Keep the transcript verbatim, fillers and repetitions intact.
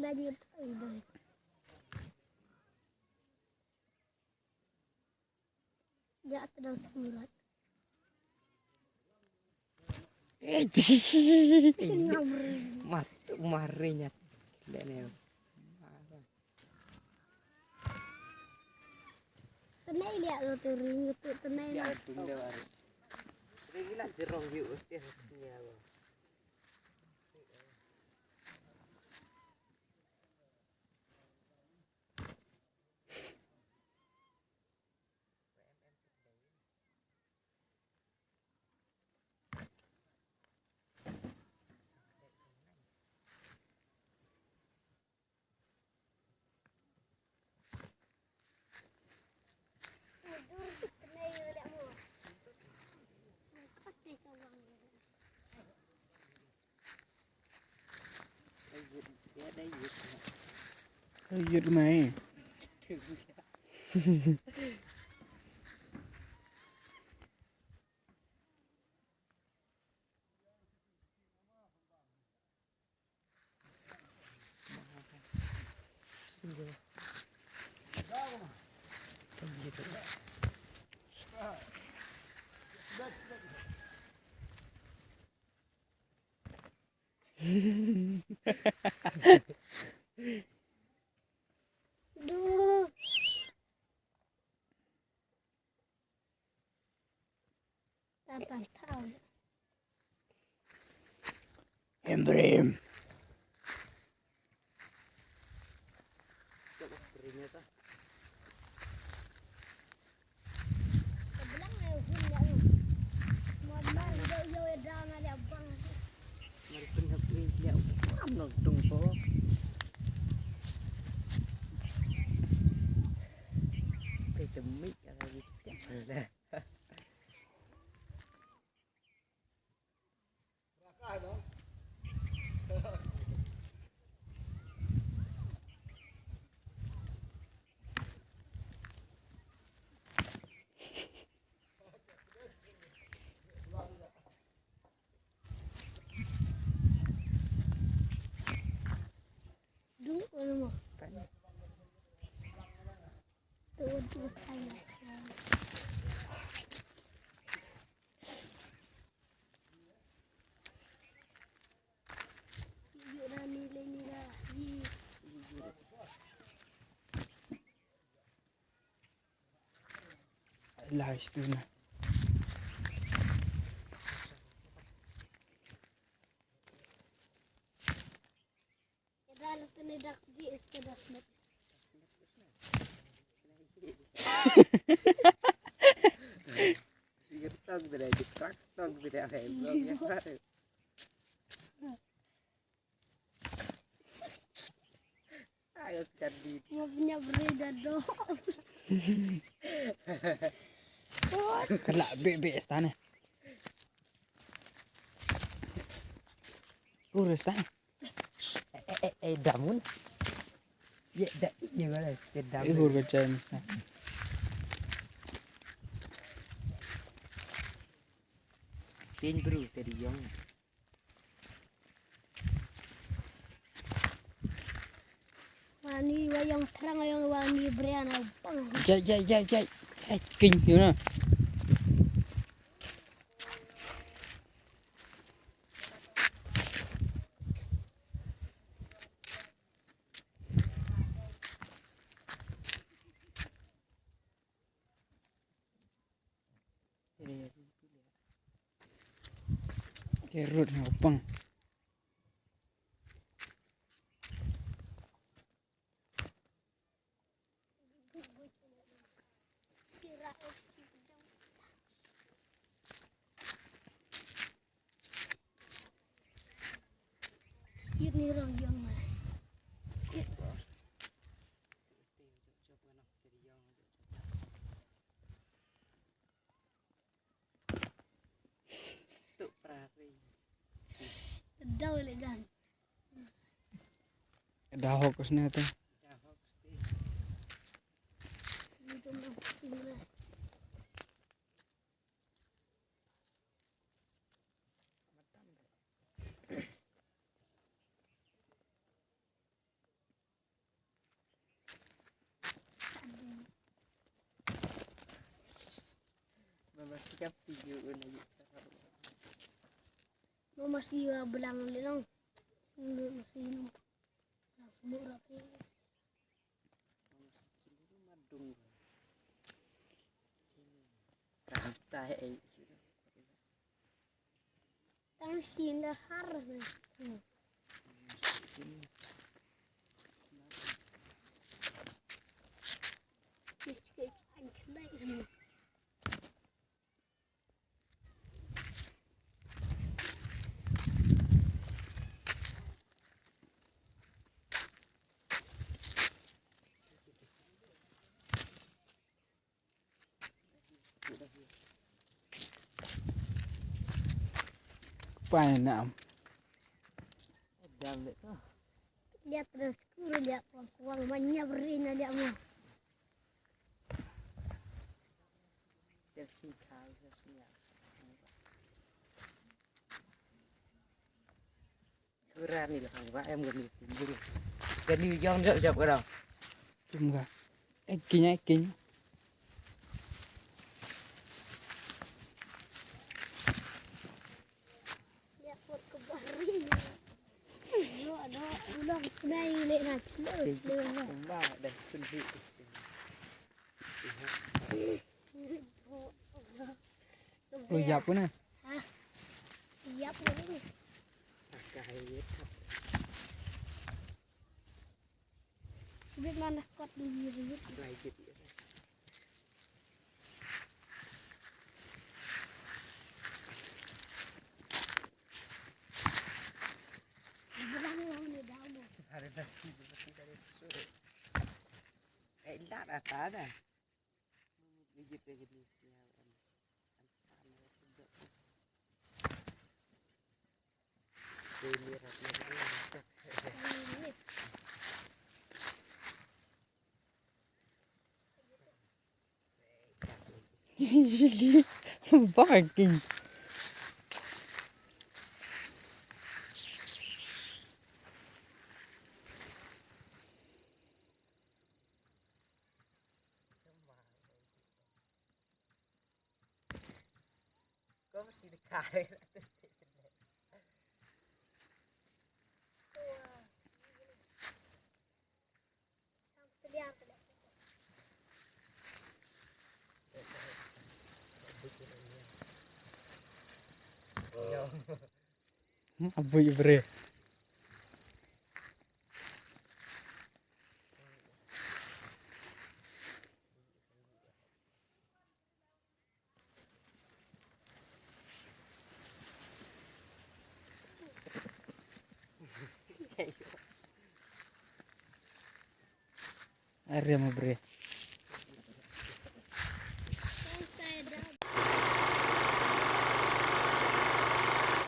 Lanjut. Ai, dah. Ya, terus surat. Mat, umar nyat. Dene. Tenai dia lo tu ring tu tenai. Ya, lah. Tung dia baru. Ring lah jerong view, eh, sini ya, bang. Ka yut mai. Duh. Tan, tan, tan. Hembrim. Lai stu na. Ayo, sekali. Nga punya bereda doh. Kala be be stane. Ur stane. Eh, eh, eh, damun. Ye da, ye wala, ye damun. Eh, ur bacan. Tin bru tadi yang. Wani wayang terang wayang wani berian abang. Jai, jai, jai, jai. Jai, king, you know. Kerut ha upang. Ini rong yang mai. Dau le dan. Dau hok sne te. Masih jam tujuh udah gitu. Mau masih, uh, belang lagi dong. Masih, uh, langsung rapi. Tang shin da har. Pai nam. Dam le to. Lihat terus kuru lihat kuang kuang manya beri na lihat mo. Terus kau terus lihat. Kura ni lah, ba em gani. Gani jong jap jap kara. Chum ga. Ek kinya, ek kinya. Ya, pot ke bari. Aduh, aduh, ulang. Nai le na. Ba dah sendiri. Oh, ïap ne? Hah? Ïap ne ni. Pakai ïap. Bit mana kot di diri. Pakai ïap. Bilang lah ni dah mau. Ada nasi, ada nasi. Eh, ila dah tak ada. Barking. Abui bre. Are mo bre.